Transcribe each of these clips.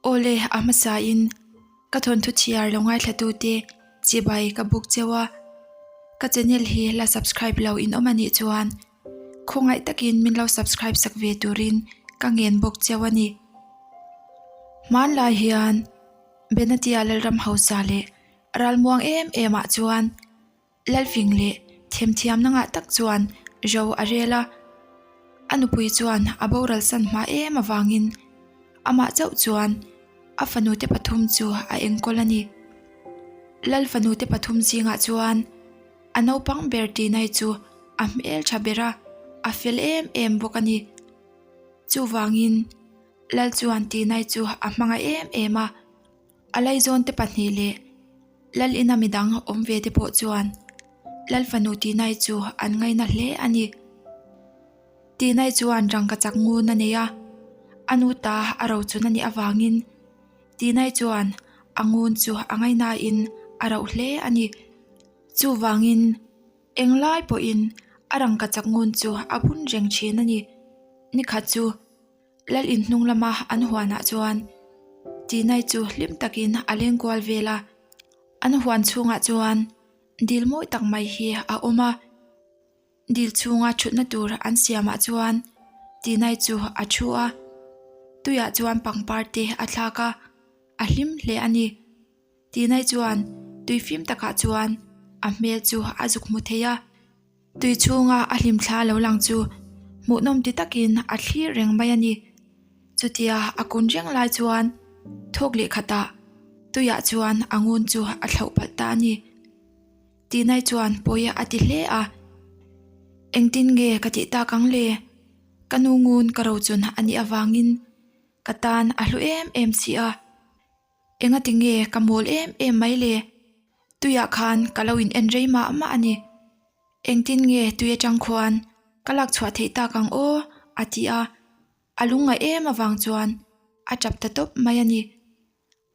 Awle, a hmasain ka thawnthu chhiar lo ngaithlatute chibai ka buk cheu a, ka channel hi la subscribe lo in awm anih chuan khawngaih takin min lo subscribe sak ve turin ka ngen bawk cheu a ni. Hmanlai hian Benatia Lalram hausa leh ralmuang em em ah chuan Lalfing leh themthiamna ngah tak chuan ro a rel a, a nupui chuan a boral san hma em avangin amah chauh chuan a fanute pathum chu a enkawl a ni. Lal fanute pathum zingah chuan a naupang ber Tinai chu a hmeltha ber a, a fel em em bawk a ni. Chuvangin Lal chuan Tinai chu a hmangaih em em a. A laizawnte pahnih leh Lal ina midang awm ve te pawh chuan Lal fanu Tinai chu an ngaina hle a ni. Tinai chuan rangka chak ngun a nei a, a nu ta a rochun a nih avangin Tinai chuan a ngun chu a ngainain a rauh hle a ni. Chuvangin englai pawhin a rangka chak ngun chu a bun reng thin a ni. Nikhat chu. Lal in hnung lama an huanah chuan Tinai chu hlim takin a leng kual vel a, an huan chhungah chuan dil mawi tak mai hi a awm a, dil chhunga thutna tur an siamah chuan Tinai chu a thu a, tuiah chuan pangpar te a thlak a, a hlim hle a ni. Tinai chuan tui fim takah chuan a hmel chu a zuk hmu thei a. Tui chhunga a hlimthla lo lang chu hmuhnawm ti takin a thlir reng mai a ni. Chutia a kun reng lai chuan thawk leh khatah tuiah chuan a ngun chu a thlauh palh ta a ni. Tinai chuan pawi a ti hle a, Engtin nge ka tih tak ang le? Ka nu ngun ka rochun a nih avangin ka tan a hlu em em si a. Engati nge ka mawl em em mai le? Tuiah khan ka lo in en rei mah mah a ni. Engtin nge tui atang khuan ka lak chhuah theih tak ang aw? a ti a. A lungngaih em avang chuan a tap ta tawp mai a ni.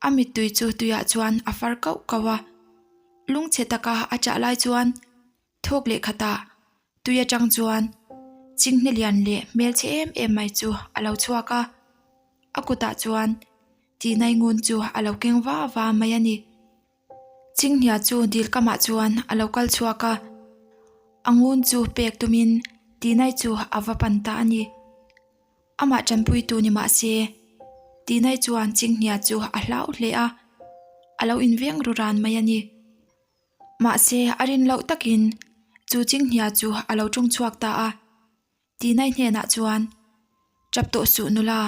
A mittui chu tuiah chuan a far kauh kauh a. Lungchhe taka a chah lai chuan Thawk leh khatah tui atang chuan chinghne lian leh hmelchhe em em mai chu a lo chhuak a, a kutah chuan tinai ngun chu a lo keng va va mai a ni. Chinghnia chu dil kamah chuan a lo kal chhuak a, a ngun chu pek tumin tinai chu a va pan ta a ni. Amah tanpuitu ni mah se, tinai chuan chinghnia chu a hlau hle a, a lo inveng ru ran mai a ni. Mahse, a rin loh takin chu chinghnia chu a lo tawng chhuak ta a. Tinai hnenah chuan, Tap tawh suh nula,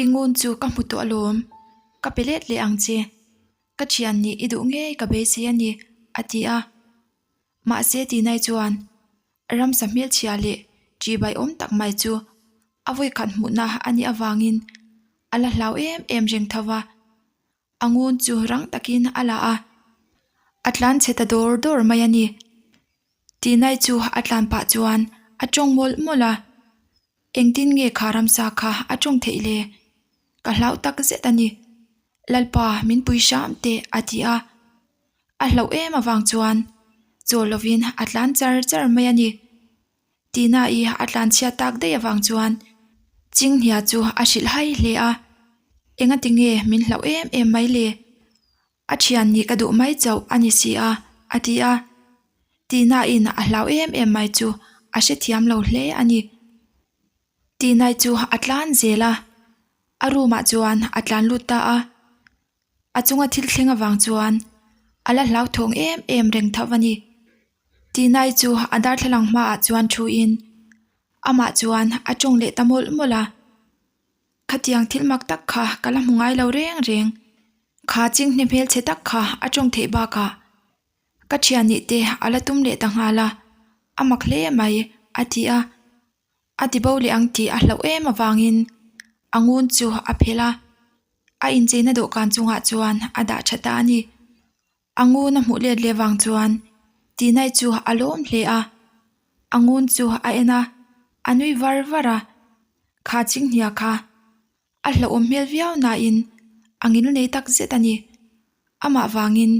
i ngun chu ka hmu tawh alawm, ka pe let leh ang che. Ka thian nih i duh ngei ka beisei a ni, a ti a. Mahse, Tinai chuan ramsa hmelchhia leh ṭihbai awm tak mai chu a vawikhat hmuhna a nih avangin a la hlau em em reng tho va. A ngun chu rang takin a la a, a tlan chhe ta dawr dawr mai a ni. Tinai chu a tlan pah chuan a tawng mawlh mawlh a, Engtin nge kha ramsa kha a tawng theih le? Ka hlauh tak zet a ni. Lalpa min pui hram teh a ti a. A hlauh em avang chuan chawl lovin a tlan char char mai a ni. Tina-i a tlanchhiat tak daih avang chuan Chinghnia chu a hrilh hai hle a, Engati nge min hlauh em em mai le? A thian nih ka duh mai chauh a ni si a, a ti a. Tina-in a hlau em em mai chu a hrethiam lo hle a ni. Tina-i chu a tlan zel a, a room ah chuan a tlan lut ta a. A chunga thil thleng avang chuan a la hlauthawng em em reng tho a ni. Tinai chu a darthlalang hmaah chuan thuin amah chuan a tawng leh ta mawlh mawlh a. Khatiang thil mak tak kha ka la hmu ngai lo reng reng. Kha chinghne hmelchhe tak kha a tawng theih bakah ka thian nih te a la tum leh ta nghal a, a mak hle mai a ti a. A ti bo leh ang tih a hlauh em avangin a ngun chu a phelh a, a incheina dawhkan chungah chuan a dah tha ta a ni. A ngun a hmuh let leh vang chuan Tinai chu a lawm hle a, a ngun chu a en a, a nui var var a, Kha chinghnia kha a hlauhawm hmel viau nain a ngil nei tak zet a ni. Amah vangin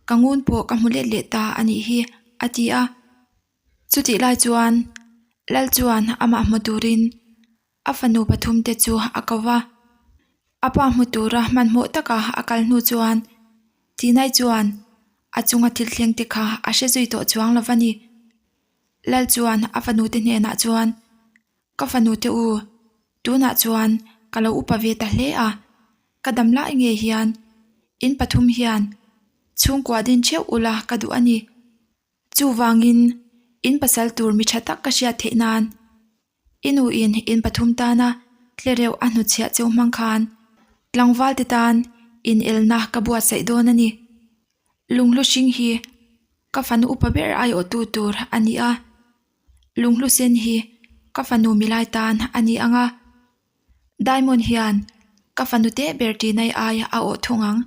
ka ngun pawh ka hmu let leh ta a nih hi, a ti a. Chutih lai chuan Lal chuan amah hmu turin a fanu pathum te chu a ko va. A pa hmu tura hmanhmawh taka a kal hnu chuan Tinai chuan a chunga thil thleng te kha a hre zui tawh chuang lo va ni. Lal chuan a fanu te hnenah chuan, Ka fanu te u, tunah chuan ka lo upa ve ta hle a, ka dam lai ngei hian in pathum hian chhungkua din theuh ula ka duh a ni. Chuvangin in pasal tur mi tha tak ka hriat theih nan I nu in in pathum tana tlereuh a hnutchhiah cheu hmang khan tlangval te tan in elna ka buatsaih dawn a ni. Lunghlu hring hi ka fanu upa ber aiawhtu tur a ni a, lunghlu sen hi ka fanu milai tan a ni ang a, Diamond hian ka fanu te ber tinai ai a awh thung ang.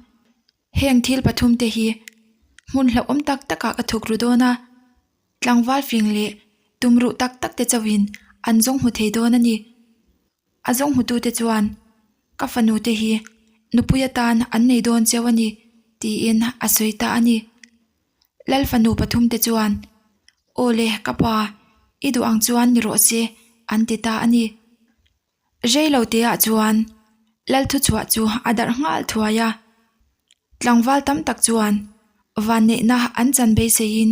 Heng thil pathum te hi hmun hlauhawm tak takah ka thuk ru dawn a, tlangval fing leh tumruh tak tak te chauhin an zawng hmu thei dawn a ni. A zawng hmutu te chuan ka fanu te hi nupui atan an nei dawn cheu a ni tiin a sawi ta a ni. Lal fanu pathum te chuan Aw le ka pa, i duh ang chuan ni rawh se an ti ta a ni. Rei lo te ah chuan lal thuchhuah chu a darh nghal thuai a, tlangval tam tak chuan vanneihna an chan beiseiin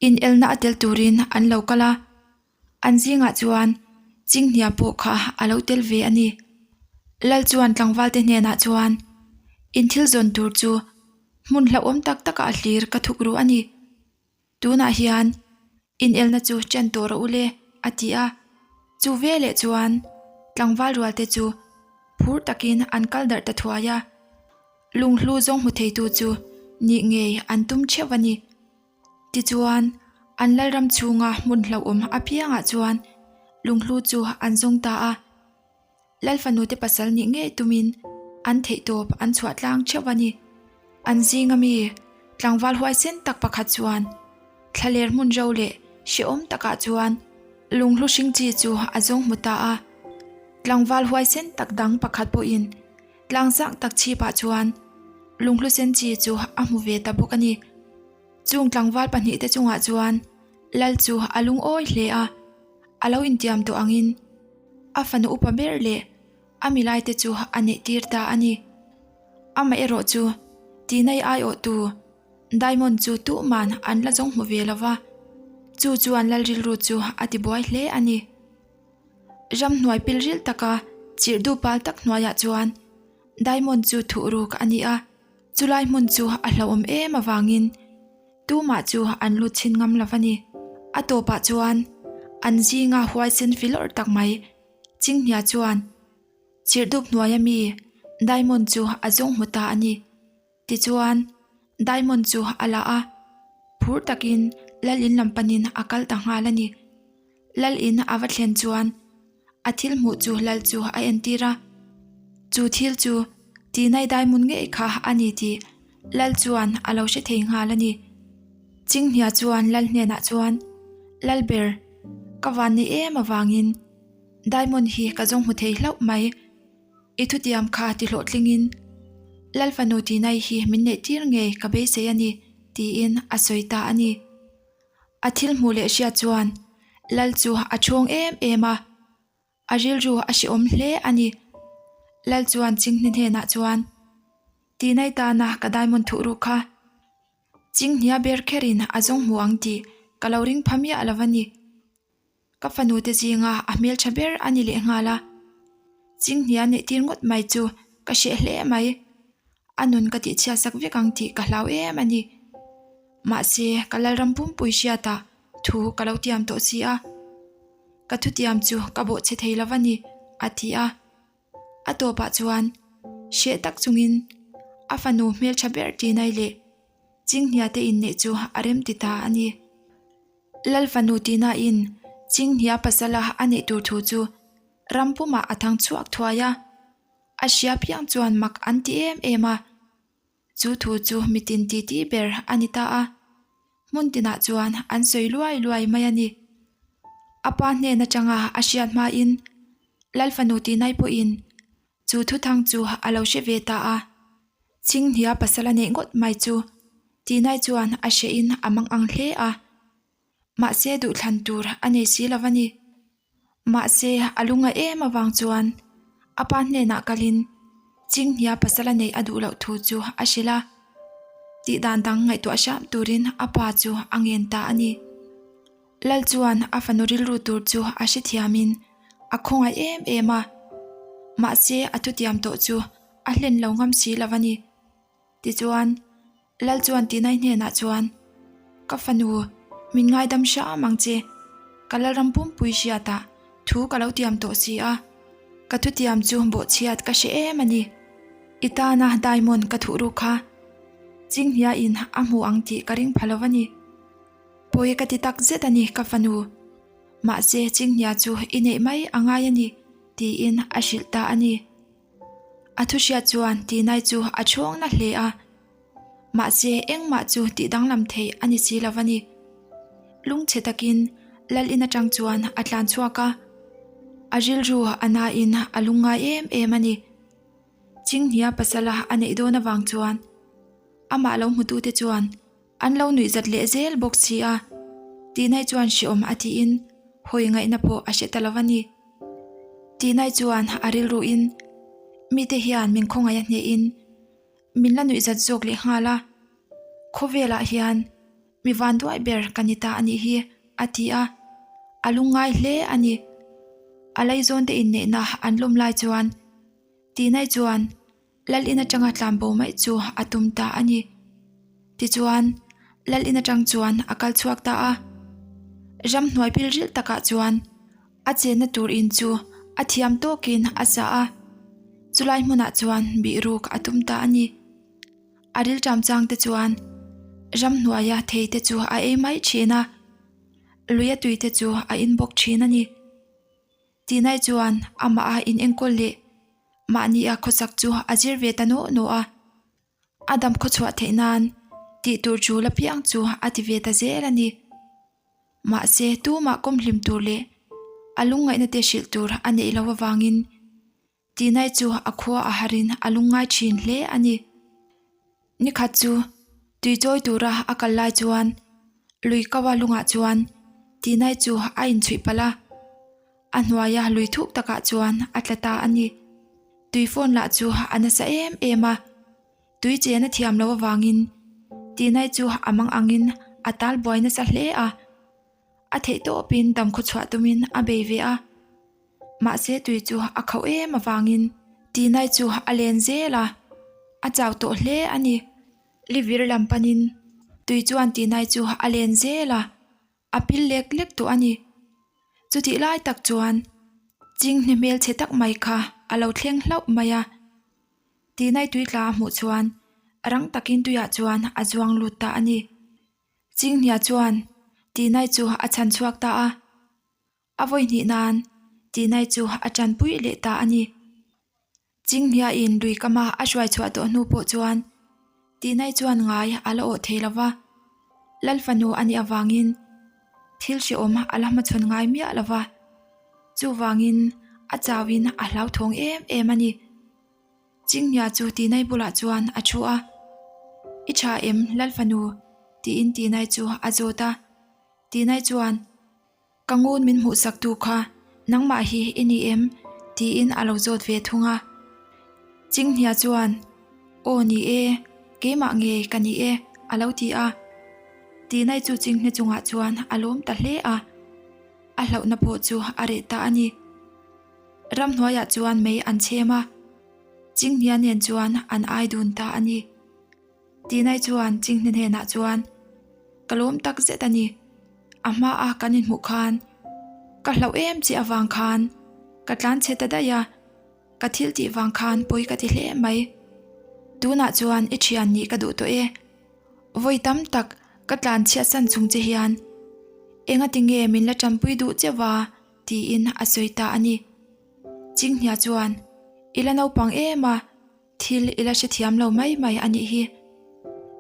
inelna a tel turin an lo kal a, an zingah chuan Chinghnia pawh kha a lo tel ve a ni. Lal chuan tlangval te hnenah chuan in thil zawn tur chu hmun hlauhawm tak takah hlir ka thuk ru a ni. Tunah hian inelna chu ṭan tawh rawh u le, a ti a. Chu veleh chuan tlangval rualte chu phur takin an kal darh ta thuai a. Lunghlu zawng hmu theitu chu nih ngei an tum theuh a ni. Tichuan, an lalram chhunga hmun hlauhawm apiangah chuan lunghlu chu an zawng ta a. Lal fanute pasal nih ngei tumin an theihtawp an chhuah tlang theuh a ni. An zinga mi tlangval huaisen tak pakhat chuan thlaler hmun ro leh hrehawm takah chuan lunghlu hring chi chu a zawng hmu ta a. Tlangval huaisen tak dang pakhat pawhin tlang sang tak chhipah chuan lunghlu sen chi chu a hmu ve ta bawk a ni. Chung tlangval pahnihte chungah chuan Lal chu a lungawi hle a. A lo intiam tawh angin a fanu upa ber leh a milaite chu a neih tir ta a ni. Amaherawh chu Tinai aiawhtu Diamond chu tuhman an la zawng hmu ve lo va, chu chuan Lal rilru chu a tibuai hle a ni. Ramhnuai pilril taka chirh duh pal tak hnuaiah chuan Diamond chu thuh ruk a ni a, chulai hmun chu a hlauhawm em avangin Tumah chu an lut chhin ngam lo a ni. A tawpah chuan an zinga huaisen filawr tak mai Chinghnia chuan chirhdup hnuaia mi Diamond chu a zawng hmu ta a ni. Tichuan Diamond chu a la a, phur takin Lal in lam panin a kal ta nghal a ni. Lal in a va thlen chuan a thil hmuh chu Lal chu a entir a, chu thil chu Tinai Diamond ngei kha a ni tih Lal chuan a lo hre thei nghal a ni. Chinghnia chuan Lal hnenah chuan, Lal ber, ka van ni em avangin Diamond hi ka zawng hmu thei hlauh mai. I thutiam kha ti hlawhtlingin Lal fanu Tinai hi min neih tir ngei ka beisei a ni, tiin a sawi ta a ni. A thil hmuh leh hriat chuan Lal chu a chhawng em em a, a rilru a hrehawm hle a ni. Lal chuan Chinghne hnenah chuan, Tinai tana ka diamond thuh ruk kha Chinghnia ber kherin a zawng hmu ang tih ka lo ring pha miah lo a ni. Ka fanu te zinga a hmeltha ber a ni lehnghal a, Chinghnia neih tir ngawt mai chu ka hreh hle mai. A nun ka tihchhiat sak vek ang tih ka hlau em a ni. Mahse, ka Lalram pumpui hriatah thu ka lo tiam tawh si a, ka thutiam chu ka bawhchhe thei lo va ni, a ti a. A tawpah chuan hreh tak chungin a fanu hmeltha ber Tinai leh Chinghnia te inneih chu a rem ti ta a ni. Lal fanu Tinaiin Chinghnia pasala a neih tur thu chu ram pumah a thang chhuak thuai a, a hria piang chuan mak an ti em em a. Chu thu chu mitin titi ber a ni ta a, hmun tinah chuan an sawi luai luai mai a ni. A pa hnen atanga a hriat hmain Lal fanu Tinai pawhin chu thuthang chu a lo hre ve ta a, Chinghnia pasal a neih ngawt mai chu Tinai chuan a hrehin a mang ang hle a. Mahse duhthlan tur a nei si lo a ni. Mahse a lunga em avang chuan a pa hnenah kalin. Chinghnia pasala neih a duh loh thu chu a hrilh a. Tih dan dang ngaihtuah hram turin a pa chu a ngen ta a ni. Lal chuan a fanu rilru tur chu a hrethiamin a khawngaih em em a, mahse a thutiam tawh chu a hlen lo ngam si lo a ni. Tichuan, Lal chuan Tinai hnenah chuan, Ka fanu, min ngaidam hram ang che. Ka Lalram pumpui hriatah thu ka lo tiam tawh si a, ka thutiam chu bawhchhiat ka hre em a ni. I tana diamond ka thuh ruk kha Chinghniain a hmu ang tih ka ring pha lo a ni. Pawi ka ti tak zet a ni ka fanu. Mahse Chinghnia chu i neih mai a ngai a ni, tiin a hrilh ta a ni. A thu hriat chuan Tinai chu a chhawng na hle a, mahse engmah chu tih danglam theih a ni si lo a ni. Lungchhe takin Lal in atang chuan a tlan chhuak a, a rilru a nain a lungngai em em a ni. Chinghnia pasala a neih dawn avang chuan amah lo hmutute chuan An lo nuih zat leh zel bawk si a, Tinai chuan hreawm a tiin hawi ngaihna pawh a hre ta lo a ni. Tinai chuan a rilruin, Mite hian min khawngaih a hnehin min la nuih zat zawk leh nghal a, khawvelah hian mi vanduai ber ka ni ta a nih hi, a ti a, a lungngai hle a ni. A laizawnte inneihna an lawm lai chuan Tinai chuan Lal in atanga tlan bo mai chu a tum ta a ni. Tichuan, Lal in atang chuan a kal chhuak ta a. Ramhnuai pil rilh takah chuan a chenna tur in chu a thiam tawkin a sa a. Chulai hmunah chuan bihruk a tum ta a ni. A rilṭam chang te chuan ramhnuaia thei te chu a ei mai thin a, luia tui te chu a in bawk thin a ni. Tinai chuan amah a inenkawl leh mahnia khawsak chu a zir ve ta nawh nawh a, a dam khawchhuah theih nan tih tur tul apiang chu a ti ve ta zel a ni. Mahse tumah kawmhlim tur leh a lungngaihna te hrilh tur a neih loh avangin Tinai chu a khua a harin a lungngai thin hle a ni. Nikhat chu tui chawi tura a kal lai chuan lui kaua lungah chuan Tinai chu a inchhuih palh a, a hnuaia lui thuk takah chuan a tla ta a ni. Tui fawn lah chu a nasa em em a, tui chen a thiam loh avangin Tinai chu a mang angin a tal buai nasa hle a. A theih tawpin damkhaw chhuah tumin a bei ve a, mahse tui chu a khauh em avangin Tinai chu a len zel a, a chau tawh hle a ni. Livir lam panin tui chuan Tinai chu a len zel a, a pil lek lek tawh a ni. Chutih lai tak chuan Chinghne hmelchhe tak mai kha a lo thleng hlauh mai a, Tinai tui tla a hmuh chuan rang takin tuiah chuan a zuang lut ta a ni. Chinghnia chuan Tinai chu a chhan chhuak ta a, a vawi hnih nan Tinai chu a tanpui leh ta a ni. Chinghniain lui kama a hruai chhuah tawh hnu pawh chuan Tinai chuan ngai a la awh thei lo va, Lal fanu a nih avangin thil hrehawm a la hmachhawn ngai miah lo va, chuvangin a chauhin a hlauthawng em em a ni. Chinghnia chu Tinai bulah chuan a thu a, I tha em Lal fanu? tiin Tinai chu a zawt a. Tinai chuan, Ka ngun min hmuhsak tu kha nangmah hi i ni em? tiin a lo zawt ve thung a. Chinghnia chuan, Aw ni e, keimah ngei ka ni e, a lo ti a. Tinai chu Chinghne chungah chuan a lawm ta hle a, a hlauhna pawh chu a reh ta a ni. Ramhnuaiah chuan mei an chhem a, Chinghnia nen chuan an ai dun ta a ni. Tinai chuan Chinghne hnenah chuan, Ka lawm tak zet a ni. A hmaa kan inhmuh khan ka hlauh em che avang khan ka tlan chhe ta daih a, ka thil tih vang khan pawi ka ti hle mai. Tunah chuan i thian nih ka duh tawh e. Vawi tam tak ka tlan chhiatsan chung che hian engati nge min la tanpui duh cheuh va? Tiin a sawi ta a ni. Chinghnia chuan, I la naupang em a, thil i la hrethiam lo mai mai a nih hi.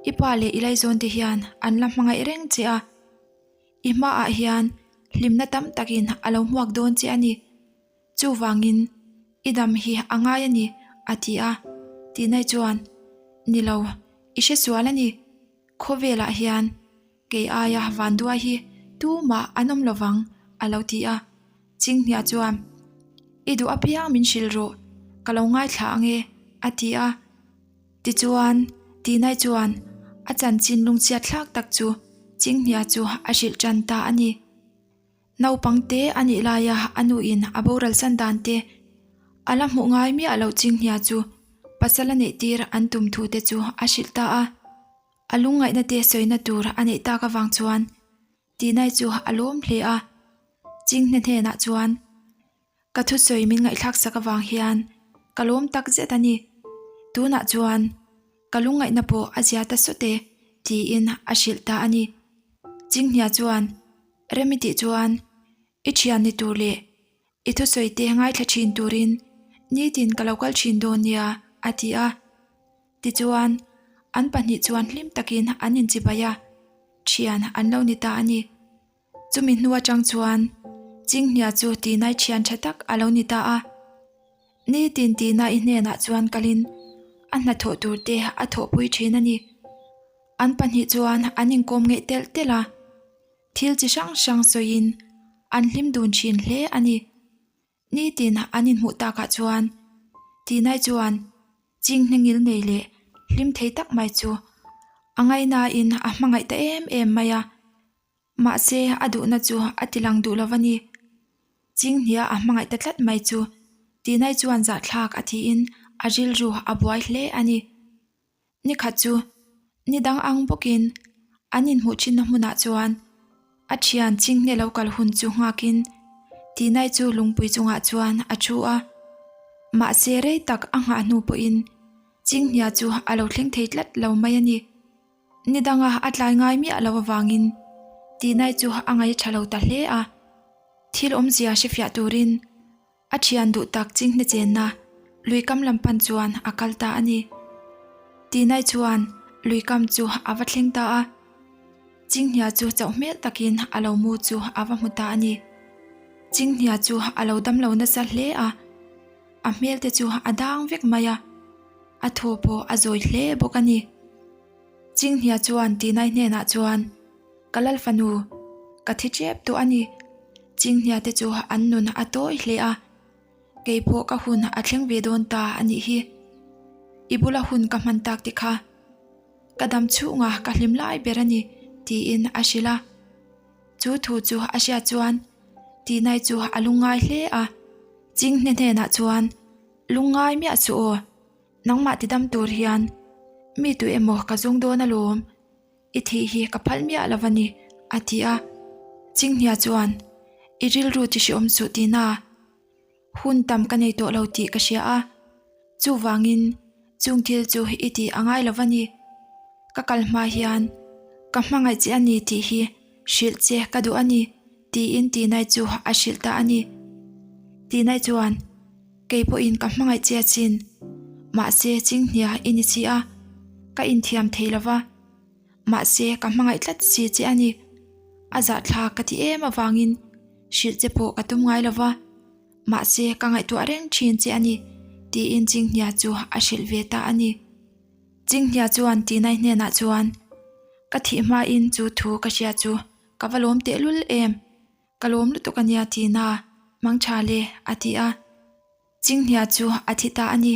I pa leh i laizawn te hian an la hmangaih reng che a. I hmaah hian hlimna tam takin a lo hmuak dawn che a ni. Chuvangin i dam hi a ngai a ni, a ti a. Tinai chuan, Ni lo, i hresual a ni. Khawvelah hian Kei aia vanduai hi tumah an awm lovang, a lo ti a. Chinghnia chuan, I duh apiang min hrilh rawh, ka lo ngaithla ang e, a ti a. Tichuan, Tinai chuan a chanchin lungchhiat thlak tak chu Chinghnia chu a hrilh tan ta a ni. Naupang te a nih laia a nuin a boral san dan te, a la hmuh ngai miah loh Chinghnia chu pasal a neih tir an tum thu te chu a hrilh ta a. A lungngaihna te sawina tur a neih tak avang chuan Tinai chu a lawm hle a. Chinghne hnenah chuan, Ka thusawi min ngaihthlak sak avang hian ka lawm tak zet a ni. Tunah chuan ka lungngaihna pawh a zia ta sawt e, tiin a hrilh ta a ni. Chinghnia chuan, Remi tih chuan i thian ni tur leh i thusawi te ngaithla thin turin nitin ka lo kal thin dawn nia, a ti a. Tichuan, an pahnih chuan hlim takin an inchibai a, thian an lo ni ta a ni. Chumi hnu atang chuan Chinghnia chu Tinai thian tha tak a lo ni ta a. Nitin Tinai hnenah chuan kalin a hnathawh tur te a thawhpui thin a ni. An pahnih chuan an inkawm ngeih telh telh a, thil chi hrang hrang sawiin an hlim dun thin hle a ni. Nitin an inhmuh takah chuan Tinai chuan Chinghne ngil nei leh hlim thei tak mai chu a ngaihnain a hmangaih ta em em mai a. Mahse a duhna chu a ti lang duh lo a ni. Chinghnia a hmangaih ta tlat mai chu Tinai chuan zahthlak a tiin a rilru a buai hle a ni. Ni khat chu ni dang ang bawkin an inhmuh thinna hmunah chuan a thian Chinghne lo kal hun chu nghakin Tinai chu lungpui chungah chuan a thu a. Mahse rei tak a nghah hnu pawhin Chinghnia chu a lo thleng thei tlat lo mai a ni. Ni danga a tlai ngai miah lo avangin Tinai chu a ngaih tha lo ta hle a. Thil awmzia hrefiah turin A thian duh tak Chinghne chenna lui kam lam pan chuan a kal ta a ni. Tinai chuan lui kam chu a va thleng ta a. Chinghnia chu chauh hmel takin a lo mu chu a va hmu ta a ni. Chinghnia chu a lo dam lo nasa hle a, a hmel te chu a dang vek mai a, a thaw pawh a zawi hle bawk a ni. Chinghnia chuan Tinai hnenah chuan, Ka lal fanu, ka thi tep tawh a ni. Chinghnia te chu an nun a tawi hle a, kei pawh ka hun a thleng ve dawn ta a nih hi. I bula hun ka hman tak te kha ka dam chhunga ka hlim lai ber a ni, tiin a hrilh a. Chu thu chu a hriat chuan Tinai chu a lungngai hle a. Chinghne hnenah chuan, Lungngai miah chu aw, nangmah tidam tur hian mi tu emaw ka zawng dawn alawm. I thih hi ka phal miah lo a ni, a ti a. Chinghnia chuan, I rilru ti hreawm suh tina, hun tam ka nei tawh lo tih ka hria a. Chuvangin chung thil chu i tih a ngai lo a ni. Ka kal hma hian ka hmangaih che a ni tih hi hrilh che ka duh a ni, tiin Tinai chu a hrilh ta a ni. Tinai chuan, Kei pawhin ka hmangaih che achin, mahse Chinghnia i ni si a, ka inthiam thei lo va, mahse ka hmangaih tlat si che a ni. A zahthlak ka ti em avangin hrilh che pawh ka tum ngai lo va, mahse ka ngaihtuah reng thin che a ni, tiin Chinghnia chu a hrilh ve ta a ni. Chinghnia chuan Tinai hnenah chuan, Ka thih hmain chu thu ka hria chu ka va lawm tehlul em? Ka lawm lutuk a nia Tina, mangtha le, a ti a. Chinghnia chu a thi ta a ni.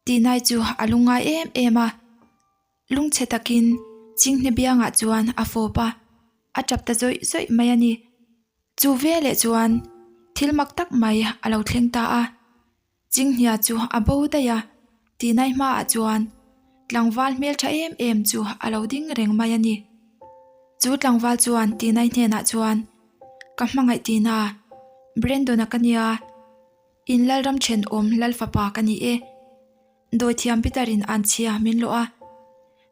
Tinai chu a lungngai em em a. Lungchhe takin Chinghne biangah chuan a fawp a, a tap ta zawih zawih mai a ni. Chu veleh chuan thil mak tak mai a lo thleng ta a. Chinghnia chu a bo daih a, Tinai hmaah chuan tlangval hmeltha em em chu a lo ding reng mai a ni. Chu tlangval chuan Tinai hnenah chuan, Ka hmangaih Tina, Brandon-a ka nia, in Lalram thenawm Lalfapa ka ni e. Dawithiam Peter-in anchhia min lawh a,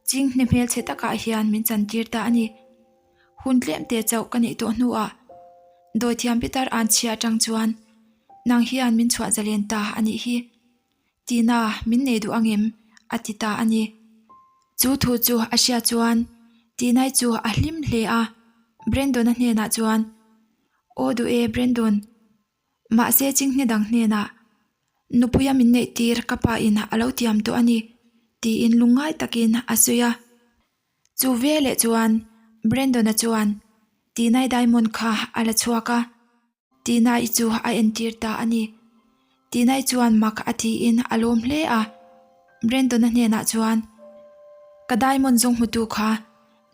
Chinghne hmelchhe takah hian min chantir ta a ni. Hun tlem te chauh ka neih tawh hnuah dawithiam pitar an chhia atang chuan nang hian min chhuah zalen ta a nih hi. Tina, min nei duh angem? a ti ta a ni. Chu thu chu a hria chuan Tinai chu a hlim hle a, Brandon-a hnenah chuan, Aw duh e Brandon, mahse chinghne dang hnenah Nupuia min neih tir ka pa in a lo tiam tawh a ni, tiin lungngai takin a sawi a. Chu veleh chuan Brandon-a chuan Tinai diamond kha a la chhuak a, Tinai chu a entir ta a ni. Tinai chuan mak a tiin a lawm hle a. Brandon-a hnenah chuan, Ka diamond zawng hmutu kha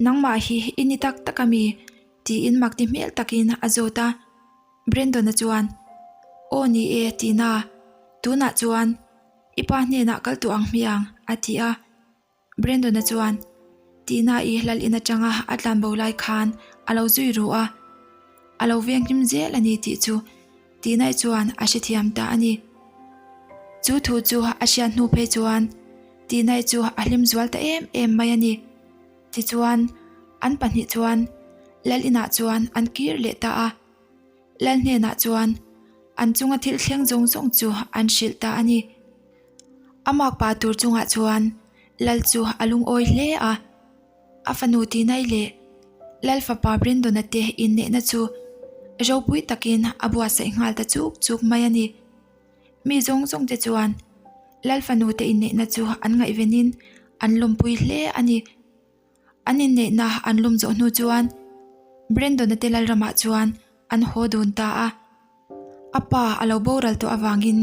nangmah hi i ni tak tak ami? tiin mak ti hmel takin a zawt a. Brandon-a chuan, Aw ni e, Tina, tunah chuan i pa hnenah kal tawh ang hmiang, a ti a. Brandon-a chuan Tina-i lal in atanga a tlanbo lai khan a lo zui ru a, a lo venghim zel a ni tih chu Tina-i chuan a hrethiam ta a ni. Chu thu chu a hriat hnu phei chuan Tina-i chu a hlim zual ta em em mai a ni. Tichuan, an pahnih chuan lal inah chuan an kir leh ta a. Lal hnenah chuan an chunga thil thleng zawng zawng chu an hrilh ta a ni. A makpa tur chungah chuan Lal chu a lungawi hle a, a fanu Tinai leh Lal fapa Brendon-a te inneihna chu ropui takin a buatsaih nghal ta chuk chuk mai a ni. Mi zawng zawng te chuan Lal fanu te inneihna chu an ngaihvenin an lawmpui hle a ni. An inneihna an lawm zawh hnu chuan Brendon-a te Lalramah chuan an haw dun ta a. A pa a lo boral tawh avangin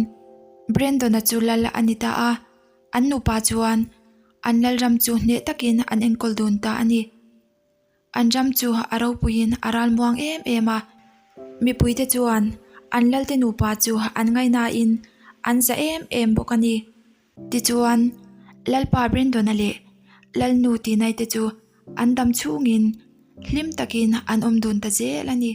Brandon-a chu lal a ni ta a, an nupa chuan an lalram chu hneh takin an enkawl dun ta a ni. An ram chu a ropuiin a ralmuang em em a, mipuite chuan an lalte nupa chu an ngaihnain an za em em bawk a ni. Tichuan, Lalpa Brandon-a leh Lalnu Tinai te chu an dam chhungin hlim takin an awm dun ta zel a ni.